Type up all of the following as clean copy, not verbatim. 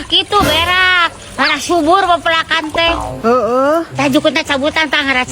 Tah kitu berak. Ngarah subur pepelakan teh. Heeh. Tah jukutna cabutan tah ngarah.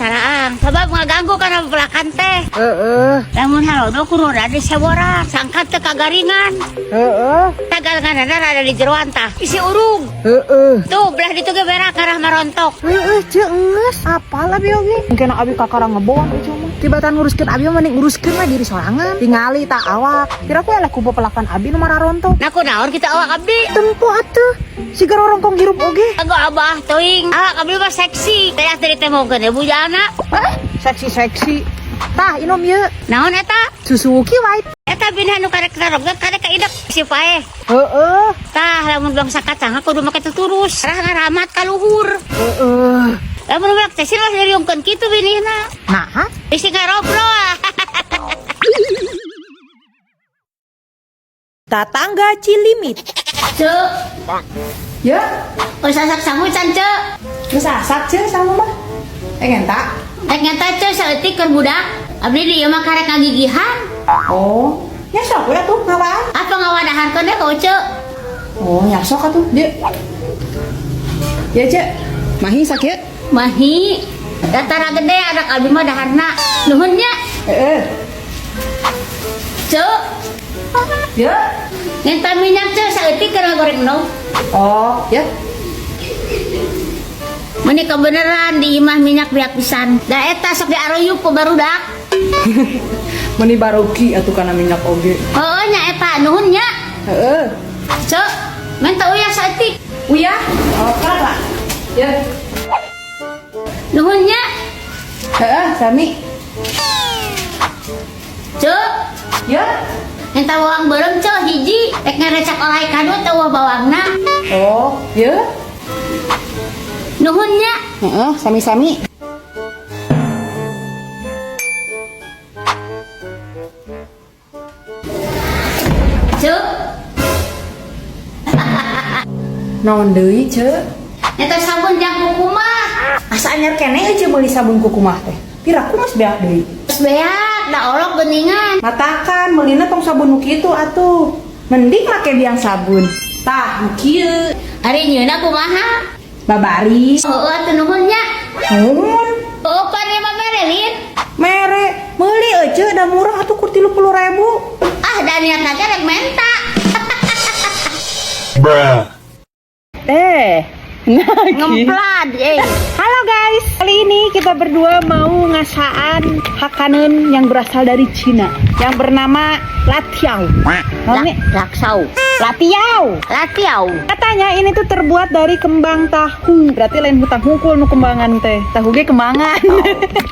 Sabab ngaganggu kana pepelakan teh. Heeh. Lamun halodo ku roda diseboran, sangkan teu kagaringan. Heeh. Tagalenganana rada di jeroan tah. Isi urug. Heeh. Tuh belah ditu ge berak ngarah marontok. Heeh, ceu geus apal abi oge. Mungkin abi kakara ngebon ieu mah. Tibatan nguruskeun abi mah mending nguruskeun mah diri sorangan. Tingali tak awak. Kira ku eleh ku pepelakan abi nu mararontok. Nah kunaon kitu awak abdi? Tempo atuh. Siga rorongkong hirup oge. Kanggo abah teuing. Awak abdi mah seksi. Teh tadi teh mokeun ya bujana. Hah? Seksi-seksi. Tah, inom ieu. Naon eta? Suzuki White. Eta bina nu karek tarok karek kaidek si paeh. Heeh. Tah lamun bangsa kacang kudu make terus. Rah ngaramat ka luhur. Heeh. Lamun berak teh sih diriungkeun kitu binihna. Nah, Bisi ngarobrol. Tatangga Cilimit. Ceu, Ya, geus asak sangu can ceu. geus asak ceu sangu mah. Eh ngenta. Rek nyata ceu saeutik keur budak. Abdi di ieu mah karek ngagigihan. Oh, nya sok we atuh ngawaan. Apa ngawadahankeun deh ka Uceu? Oh, nya sok atuh, dieu. Ya, Ceu. Mahi sakit? Mahi. Datara gede anak abdi mah daharna. Nuhun nya. Heeh. Ceu, Ya. ngenta minyak ceu saeutik keur ngagoreng endog. Oh, ya. Meni kebeneran di imah minyak beak pisan. Da eta sok diaruyup ku barudak. Meni baroki atuh kana minyak oge. Heueuh nya eta nuhun nya. Heeh. Ceu, menta uyah saeutik. Uyah? Oh, lah. Ya. Nuhun nya. Heeh, sami. Ceu, Ya. menta bawang beureum ceu hiji. Rek ngarecak oleh kadu teh eueuh bawangna. Oh, ya. Nuhun nya. Heeh, sami-sami. Ceu, Naon deui, Ceu? eta sabun jang kukumah. Asa anyar keneh euy meuli sabun kukumah teh. Piraku geus beak deui. Geus beak, da olok geuningan. Matakan meulina tong sabun nu kitu atuh. Mending make biang sabun. Tah, nu kieu. Ari nyeuna kumaha? Babaris. Heueuh atuh nuhun nya. Nuhun. Heueuh pan ieu mah mere lin. Mere, meuli euy Ceu da murah atuh kur 30.000. Ah, da niatna teh rek menta. Bruh. Nah, Ngemplad eh. Halo guys, kali ini kita berdua mau ngasaan hakaneun yang berasal dari Cina yang bernama latiao. Mau nih? Laksau. Latiao. Latiao. Katanya ini tuh terbuat dari kembang tahu. Berarti lain hutang hungkul nu kembangan teh. Tahu ge kembangan.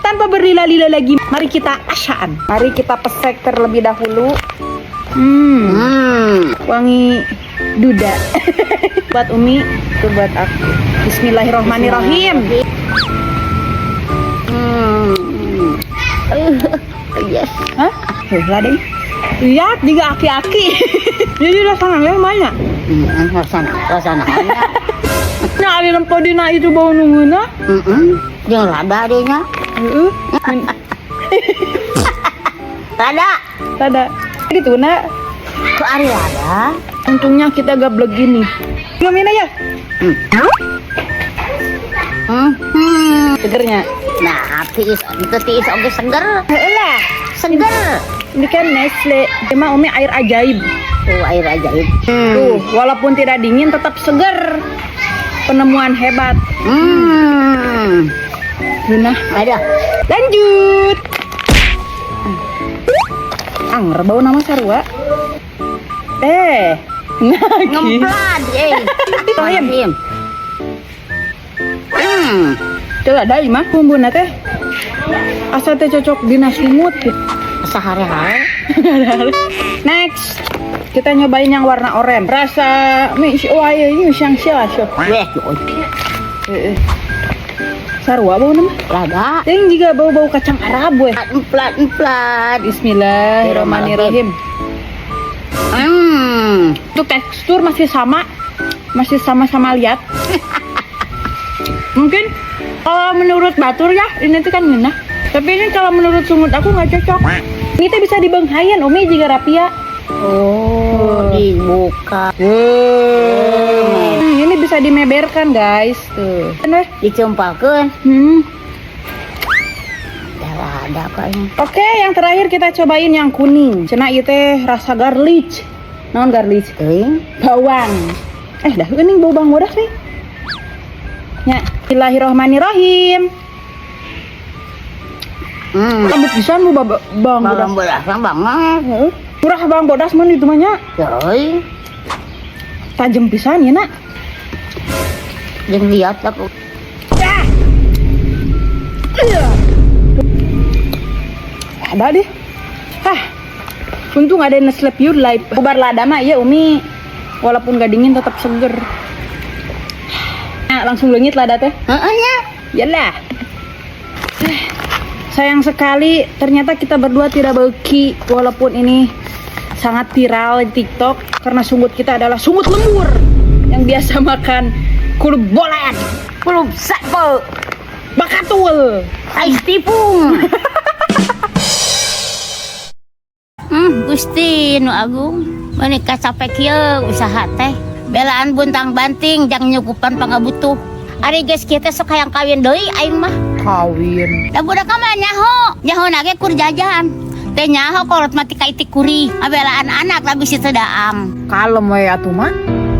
Tanpa berlila-lila lagi, mari kita asaan. Mari kita pesek terlebih dahulu. Wangi duda. Buat Umi, itu buat aku. Bismillahirrohmanirrohim. Yes. Hah? Lah deh. Lihat juga aki-aki. Jadi rasanya banyak. Rasana, rasana. Nah, ari lempo dina itu bau nungeuna. Heeh. Jeung rada deh nya. Heeh. Rada. Rada. Gitu na. Ku ari rada. Untungnya kita gablek gini. Ngomongin aja. Segernya. Nah, tiis itu tiis oge seger. Heeh lah. Seger. Ini kan Nestle. Emang Umi air ajaib. Tuh air ajaib. Tuh, walaupun tidak dingin tetap seger. Penemuan hebat. Nah, Ada. lanjut. Angger bau nama sarua. Nah, Ngemplad eh. Rahim. Hmm. Teu ada mah bumbuna teh. Asa teh cocok dina sungut gitu. Sehari-hari. Next, kita nyobain yang warna oranye. Rasa mie wah ini siang siang. Weh, Heeh. Sarua bau nama. rada. Yang juga bau-bau kacang Arab weh. Emplat, emplat. Bismillahirrahmanirrahim. Untuk tekstur masih sama, masih sama-sama lihat. Mungkin kalau menurut batur ya, ini tuh kan ngeunah. Tapi ini kalau menurut sungut aku nggak cocok. Ini tuh bisa dibenghayan, Umi juga rapia. Oh, dibuka. Bisa dimeberkan, guys. Tuh. Bener. Dicumpalkeun. Dah lada kayaknya. Oke, yang terakhir kita cobain yang kuning. Cenah ieu teh rasa garlic. Naon garlic? Teuing. Bawang. Eh, dah geuning bau bawang bodas nih. Ya, Bismillahirrahmanirrahim. Lembut pisan bu bawang bodas. Bawang bodas mah banget. Heeh. Murah bawang bodas mun itu mah nya. Teuing. Tajem pisan ya, Nak. Jeung lihat aku. Ah. Iya. Ada deh. Ah. Untung ada Nestle Pure Life. Bubar lada mah iya Umi. Walaupun gak dingin tetap seger. Nah, langsung leungit lada teh. Heeh nya. Yalah. Sayang sekali ternyata kita berdua tidak beuki walaupun ini sangat viral di TikTok karena sungut kita adalah sungut lembur yang biasa makan kulub bolet, Kulub sapo. bakatul. Ais tipung. Gusti nu agung, meuni kacape kieu usaha teh. Belaan buntang banting jang nyukupan pangabutuh. Ari geus kieu teh sok hayang kawin deui aing mah. Kawin. Da budak mah nyaho, nyaho na ge kur jajan. Teh nyaho kolot mati ka itik kuri. Ngabelaan anak lah bisi teu daam. Kalem we atuh mah.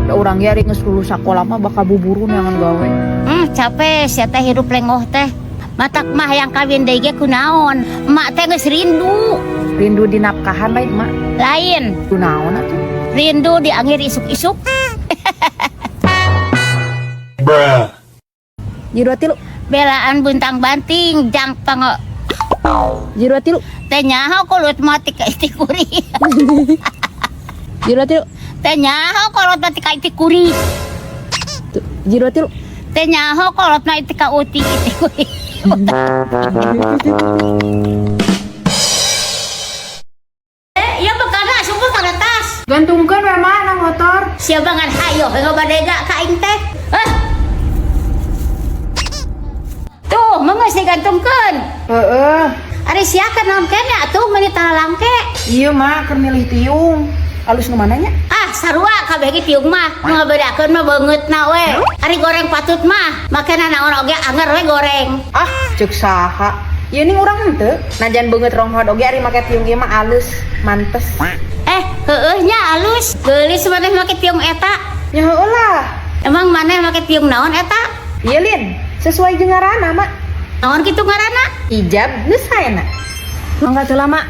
Da urang ge ari geus lulus sakola mah bakal buburu neangan gawe. Capek sia teh hirup lengoh teh. Matak mah hayang kawin deui ge kunaon. Emak teh geus rindu. Rindu dinafkahan lain mak. Lain, Kunaon atuh? Rindu diangir isuk-isuk. Bruh. Ji dua tilu. Belaan buntang banting jang pango Ji dua tilu. Teh nyaho kolot mati ka itik kuri. Ji dua tilu. Teh nyaho kolot mati ka itik kuri. Ji dua tilu. Teh nyaho kolot mati ka uti itik kuri. Eh, iya bekana asup kana tas. Gantungkeun we mah na motor. Siapa ngan hayo ngabadega ka aing teh. Eh. Tuh, geus digantungkeun. Heeh. Ari sia keur naon kene atuh meuni talalangke. Iya mah keur milih tiung. Alus nu mana nya? Ah, sarua kabeh ge tiung mah. Nu ngabedakeun mah beungeutna we. Ari goreng patut mah, makana naon oge anger we goreng. Ah, ceuk saha? Ieu ning urang henteu. Najan beungeut ronghod oge ari make tiung ieu mah alus, mantes. Eh, heueuh nya alus. Geulis maneh make tiung eta. Ya heueuh lah. Emang maneh make tiung naon eta? Iya Lin, sesuai jeung ngaranna mak. Naon kitu ngaranna? Ijab geus saena. Mangga teu lama.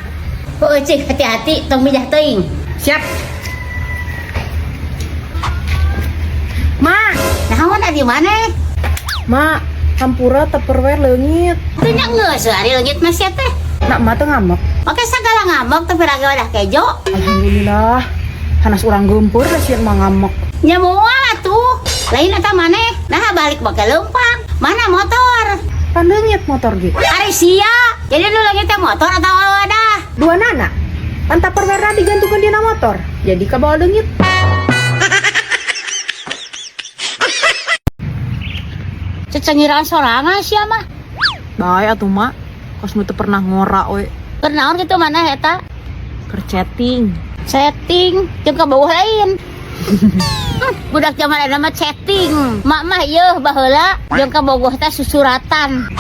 Heueuh cik, hati-hati tong mijah teuing. Siap. Ma, Naon ari maneh? ma, hampura Tupperware leungit. Teu nya geus ari leungit mah sia teh. Nak ma teu ngambek. Make sagala ngambek teh pira ge wadah kejo. Alhamdulillah. Hanas urang geumpeur da sieun mah ngambek. Nya moal atuh. Lain eta maneh, nah balik make leumpang. Mana motor? Pan leungit motor ge. Ari sia. Jadi nu leungit teh motor atau wadah? Dua nana. Pan Tupperware digantungkeun dina motor. Jadi kabawa leungit. Cecengiraan sorangan sia mah. Bae atuh mak. Kos nu teu pernah ngora we. Keur naon kitu maneh eta? Keur chatting. Setting jeung ka bawah lain. Budak zaman ayeuna mah chatting. Mak mah ieu baheula jeung ka bogoh teh susuratan.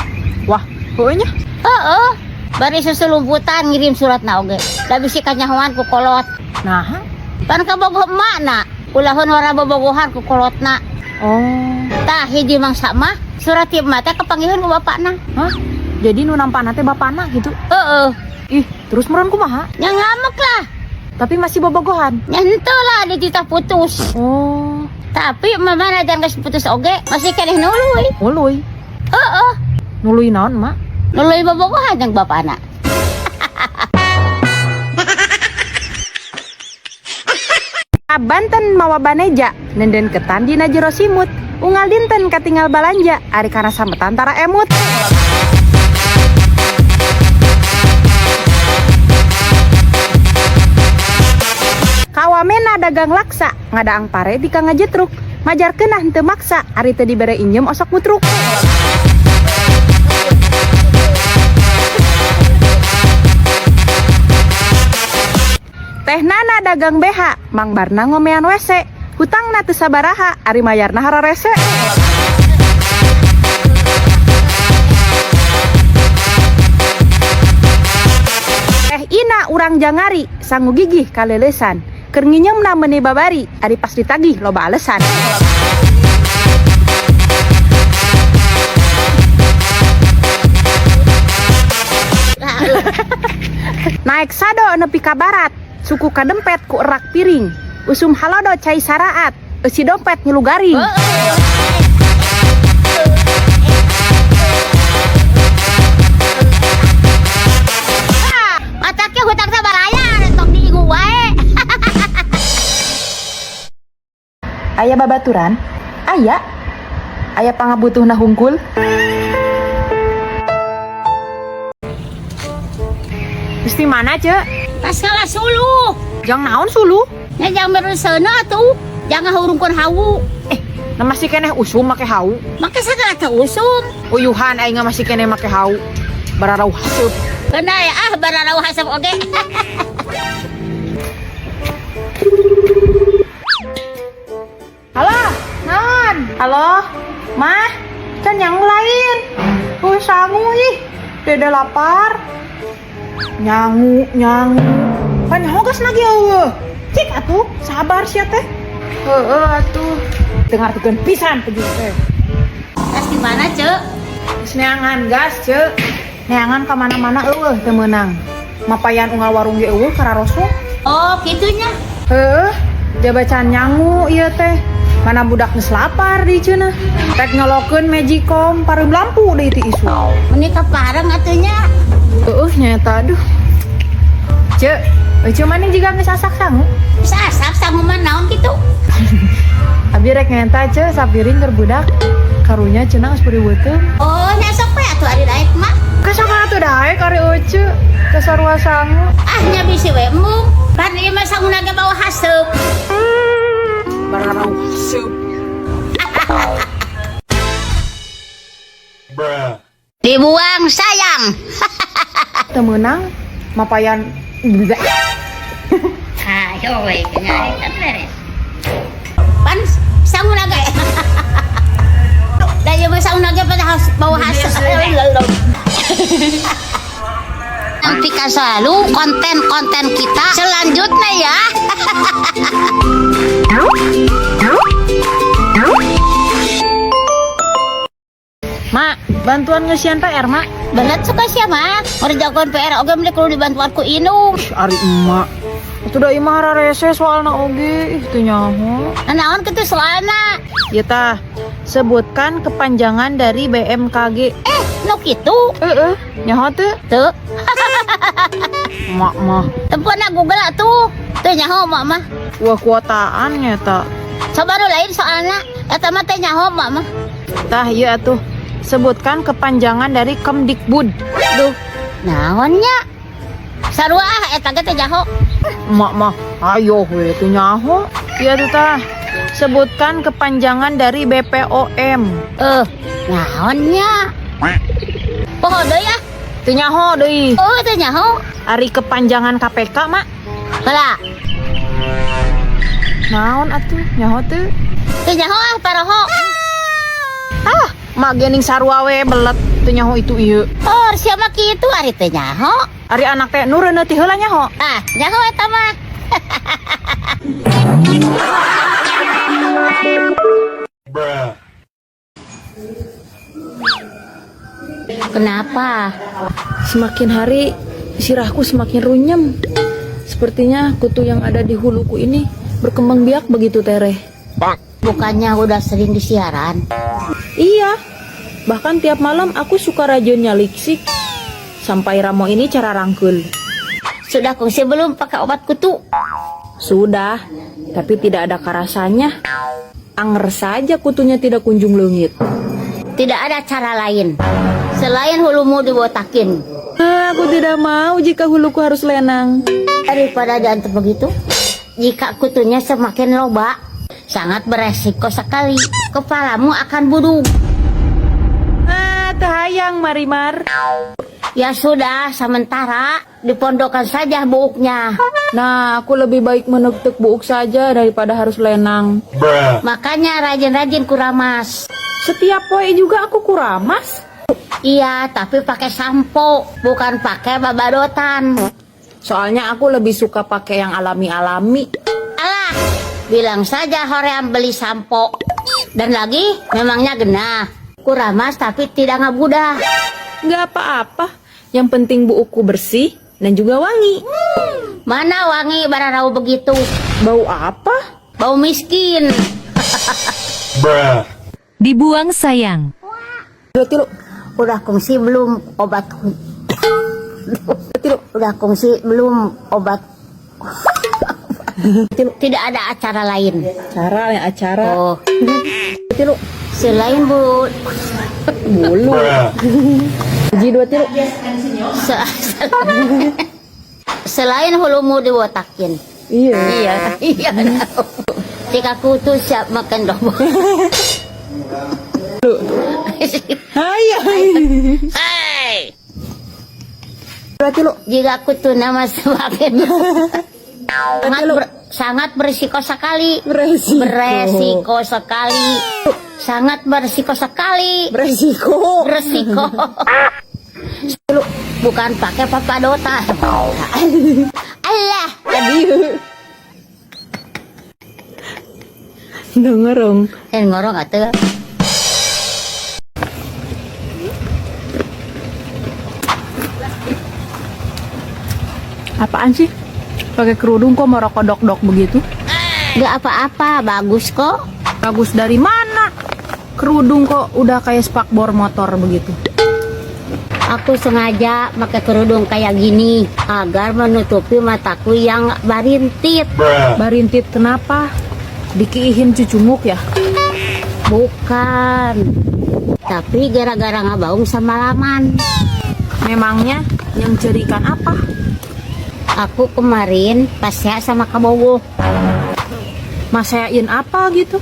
Wah, heueuh nya. Heeh. Bari susulumputan ngirim suratna oge. Da bisi kanyahoan ku kolot. Nah. Pan ka bogoh emakna. Ulahun warna bobogohan ku kolotna. Oh. Tah hiji mangsa mah surat ieu mah teh kapanggihun ku bapakna. Hah? Jadi nu nampana teh bapana gitu? Heeh. Ih, terus meureun kumaha? Nya ngamek lah. Tapi masih bobogohan. Nya henteu lah dititah putus. Oh, Tapi mama najan geus putus oge masih keneh nuluy. nuluy. Heeh. Nuluy naon, Mak? Nuluy bobogohan jeung bapana. Banten mawa baneja, nenden ketan dina jero simut. Unggal dinten katinggal balanja, ari kana sametan tara emut. Kawamena dagang laksa, ngadaang pare di ngajetruk. Majar keunah henteu maksa, ari teu dibere injem osok mutruk. Teh Nana dagang BH, Mang Barna ngomean WC. Hutangna teu sabaraha, ari mayarna hararese. Teh Ina urang jangari, sangu gigih kalelesan. Keur nginjeumna meuni babari, ari pas ditagih loba alesan. Naek sado nepi ka barat, suku kadempet ku erak piring. Usum halodo cai saraat, eusi dompet ngilu garing. Mataknya hutang teh barayar tong diingu wae. Aya babaturan? Aya. Aya pangabutuhna hungkul. Geus di mana, Ceu? Tas ngalah suluh. Jang naon suluh? Nya jang mereseuna atuh. Jangan hurungkeun hawu. Eh, na masih keneh usum make hawu. Make sagala teh usum. Uyuhan aing masih keneh make hawu. Bararauh haseup. Keuna ya ah bararauh haseup oge. Halo, naon? Halo, Mah, can yang lain. Sangu ih, dede lapar. Nyangu, nyangu. Pan hogas lagi eueuh. Cik atuh, sabar sia teh. Heeh atuh. Dengar teukeun pisan peju teh. Tas di mana, Ceu? Geus neangan gas, Ceu. Neangan ka mana-mana eueuh teu meunang. Mapayan unggal warung ge eueuh kararosok. Oh, kitunya. Heeh, jabatan nyangu ieu teh. Mana budak geus lapar di cenah. Rek nyolokeun magicom pareum lampu deui ti isu. Meuni kapareng atuh nya. Heeh nyata aduh. Ceu, euceu maneh juga geus asak sangu. Geus asak sangu mah naon kitu? Abi rek ngenta ceu sapiring keur budak. Karunya cenah geus beureum beuteung. Oh, nya sok we atuh ari daek mah. Kesana atuh daek ari euceu. Teu sarua sangu. Ah, nya bisi we embung. Pan ieu mah sanguna ge bawa haseup. Bararau haseup. Bruh. Dibuang sayang. Teu meunang mapayan. Ayo we nya kan beres. Pan sanguna ge. Da ieu mah sanguna ge pada bawa haseup. Nantikan selalu konten-konten kita selanjutnya ya. Mak, bantuan ngeusian PR, Mak. Bener suka siapa? Ngerjakeun PR oge meni kudu dibantuan ku indung. Ari emak. Atuh da imah hararese soalna oge, ih teu nyaho. Nah, naon kitu soalna? Ya tah, sebutkan kepanjangan dari BMKG. Nu kitu? Heeh, nyaho teu? Teu. Mak mah, Tempona Google atuh. Teu nyaho mak mah. wah kuotaan nyata. Coba nu lain soalna. Eta mah teu nyaho mak mah. Tah ieu atuh, sebutkan kepanjangan dari Kemdikbud. Duh, naon nya? Sarua ah eta ge teu nyaho. Mak mah, ayo we teu nyaho. Ieu atuh tah, sebutkan kepanjangan dari BPOM. Naon nya? Poho deui ah. Teu nyaho deui. Oh, teu nyaho. Ari kepanjangan KPK, Mak. Heula, Naon atuh? Nyaho teu? teu nyaho ah paroho. Ah, mak gening sarua we belet teu nyaho itu ieu. Oh, siapa kitu ari teu nyaho? Ari anak teh nu reuneuh ti heula nyaho. Ah, nyaho eta mah. Bruh. Kenapa? Semakin hari sirahku semakin runyem. Sepertinya kutu yang ada di huluku ini berkembang biak begitu, Tereh. Bukannya udah sering disiaran? Iya, bahkan tiap malam aku suka rajin nyaliksik. Sampai ramo ini cara rangkul. Sudah kungsi belum pakai obat kutu? Sudah, tapi tidak ada karasanya. Anger saja kutunya tidak kunjung leungit. Tidak ada cara lain selain hulumu dibotakin. Ah, aku tidak mau jika huluku harus lenang. Daripada jangan begitu, jika kutunya semakin loba, sangat beresiko sekali. Kepalamu akan budung. Ah, teu hayang Marimar. Ya sudah, sementara dipondokan saja buuknya. Nah, aku lebih baik menektek buuk saja daripada harus lenang. Bruh. Makanya rajin-rajin kuramas. Setiap poe juga aku kuramas. Iya, tapi pakai sampo, bukan pakai babadotan. Soalnya aku lebih suka pakai yang alami-alami. Alah, bilang saja hoream beli sampo. Dan lagi, memangnya genah. Kuramas tapi tidak ngabudah. Nggak apa-apa. Yang penting buukku bersih dan juga wangi. Mana wangi bararau begitu? Bau apa? Bau miskin. Bruh. Dibuang sayang. Dua tilu. Udah kongsi belum obat? Tilu. Udah kongsi belum obat? Tilu. Tidak ada acara lain. Acara yang acara. Oh, Tilu. Selain bu, Bulu. Bruh. Ji dua tilu. Selain hulumu dibotakin. Iya. Iya, iya. Jika kutu siap makan dong. Hai. Hey, Dua tilu. jika kutu nama semakin sangat berisiko sekali. Beresiko. Beresiko sekali. Sangat berisiko sekali. Beresiko. Beresiko. Bukan pakai papadota. Allah. Tadi. Dengerong. Eh, ngorong atuh. Apaan sih? Pakai kerudung kok mau rokok dok-dok begitu? Gak apa-apa, bagus kok. Bagus dari mana? Kerudung kok udah kayak spakbor motor begitu. Aku sengaja pakai kerudung kayak gini agar menutupi mataku yang barintit. Bruh. Barintit kenapa? Dikiihin cucunguk ya? Bukan. Tapi gara-gara ngabaung semalaman. Memangnya yang cerikan apa? Aku kemarin pas ya sama Kabowo. Masain apa gitu?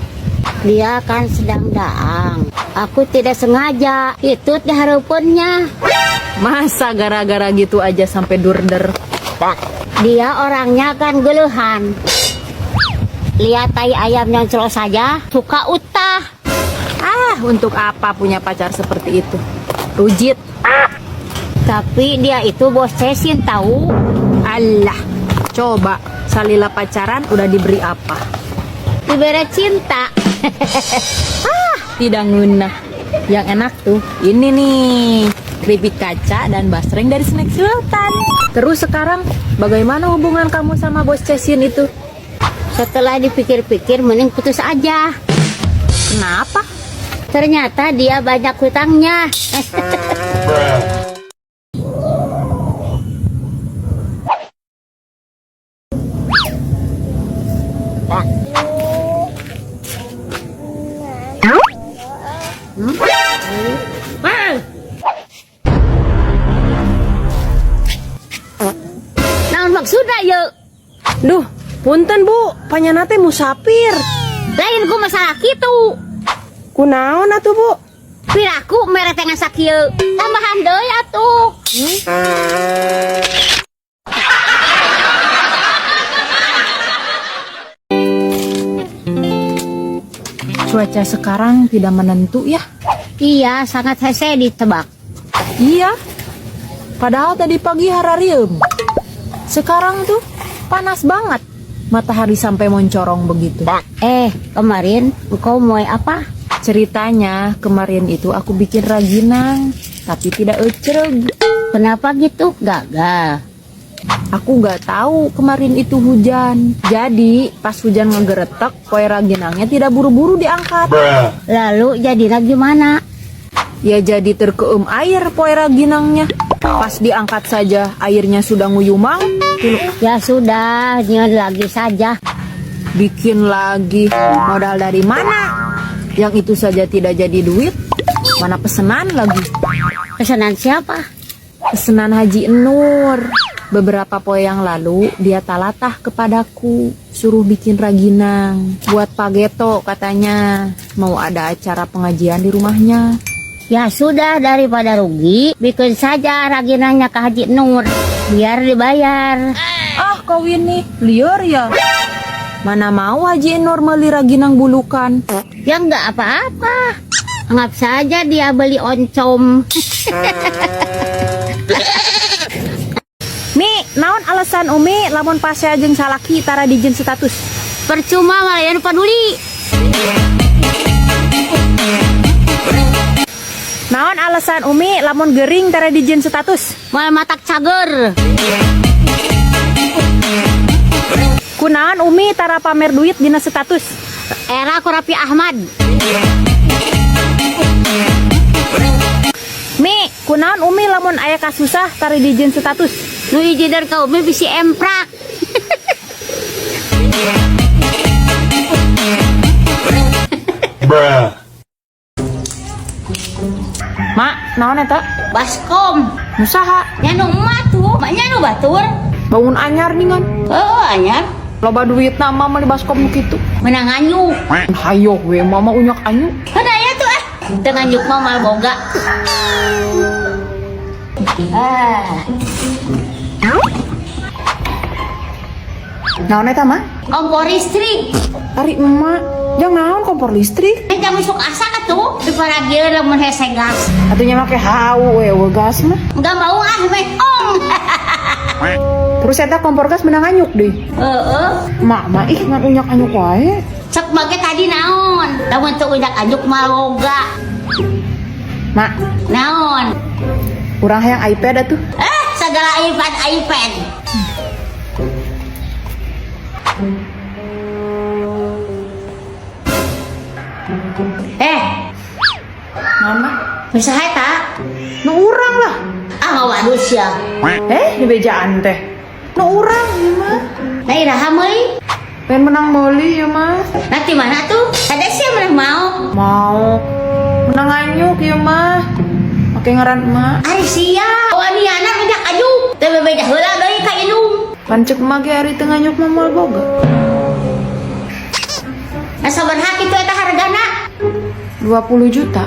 Dia kan sedang daang. Aku tidak sengaja. Itu di hareupeunnya. Masa gara-gara gitu aja sampai durder. Dia orangnya kan geluhan. Lihat tai ayam yang celos saja, suka utah. Ah, untuk apa punya pacar seperti itu? Rujit. Tapi dia itu bos cesin tahu. Alah, coba salila pacaran udah diberi apa? Diberi cinta. Tidak ngunah. Yang enak tuh ini nih, keripik kaca dan basreng dari Snack Sultan. Terus sekarang bagaimana hubungan kamu sama bos Cesin itu? Setelah dipikir-pikir mending putus aja. Kenapa? Ternyata dia banyak hutangnya. Bruh. Naon maksudna ye? Duh, punten Bu, panyana teh musafir. Lain ku masalah kitu. Kunaon atuh Bu? Piraku mere teh ngan sakieu. Tambahan deui atuh. Cuaca sekarang tidak menentu ya. Iya, sangat hese ditebak. Iya. Padahal tadi pagi hararieum. Sekarang tuh panas banget. Matahari sampai moncorong begitu. Kemarin engkau mau apa? Ceritanya kemarin itu aku bikin raginang, tapi tidak ecreg. Kenapa gitu? Gagal. Aku nggak tahu kemarin itu hujan. Jadi pas hujan ngegeretek, kue raginangnya tidak buru-buru diangkat. Bruh. Lalu jadinya gimana? Ya jadi terkeum air poe raginangnya. Pas diangkat saja airnya sudah nguyumang. Ya sudah, nyieun lagi saja. Bikin lagi. Modal dari mana? Yang itu saja tidak jadi duit. Mana pesenan lagi? Pesanan siapa? Pesenan Haji Nur. Beberapa poe yang lalu dia talatah kepadaku, suruh bikin raginang buat Pak Geto katanya. Mau ada acara pengajian di rumahnya. Ya sudah, daripada rugi, bikin saja raginangnya ke Haji Nur biar dibayar. Ah, kau ini liar ya. Mana mau Haji Nur meuli raginang bulukan. Ya nggak apa-apa. Anggap saja dia beli oncom. Mi, naon alasan Umi lamun pasea jeung salaki tara dijieun status? Percuma, malah peduli. Naon alasan Umi lamun gering tara dijieun status? Moal matak cager. Kunaon Umi tara pamer duit dina status? Era ku Raffi Ahmad. Mi, kunaon Umi lamun aya kasusah tara dijieun status? Nu ijidan ka Umi bisi emprak. Bruh. Mak, naon eta? Baskom. Nu saha? Nya nu emak tuh, maknya nu batur. Bangun anyar ningan. Oh, anyar. Loba duitna mah meuli baskom nu kitu. Menang anyuk. Hayoh we mama unyak anyuk. Kan aya tuh ah. Teu nganyuk mah mal boga. Ah, Naon eta mah? Kompor listrik. Ari emak, jang naon kompor listrik? Eh, jang isuk asak atuh. Diparagieun lamun hese gas. Atunya make hau we we gas mah. Enggak mau ah, meh ong. Terus eta kompor gas menang anyuk deh. Heeh. Mak mah ih ngan unyak anyuk wae. Cek mage tadi naon? Lamun teu unyak anjuk mah boga. Mak, Naon? urang hayang iPad atuh. Eh, segala iPad iPad. Eh, Naon mah? Bisa eta? Nu urang lah. Ah, ngawadus ya. Eh, di bejaan teh. Nu urang ieu mah. Nah, iraha meuli. Pengen menang meuli ieu mah. Nanti mana tuh? Ada sih yang mau. Mau menang anyuk ieu mah. Make ngaran emak. Ari sia, waniana minyak aju. Teu bebeja heula deui ka indung. Pan ceuk emak ge ari teu nganyuk mah moal boga. Nah, sabaraha kitu eta hargana? 20 juta.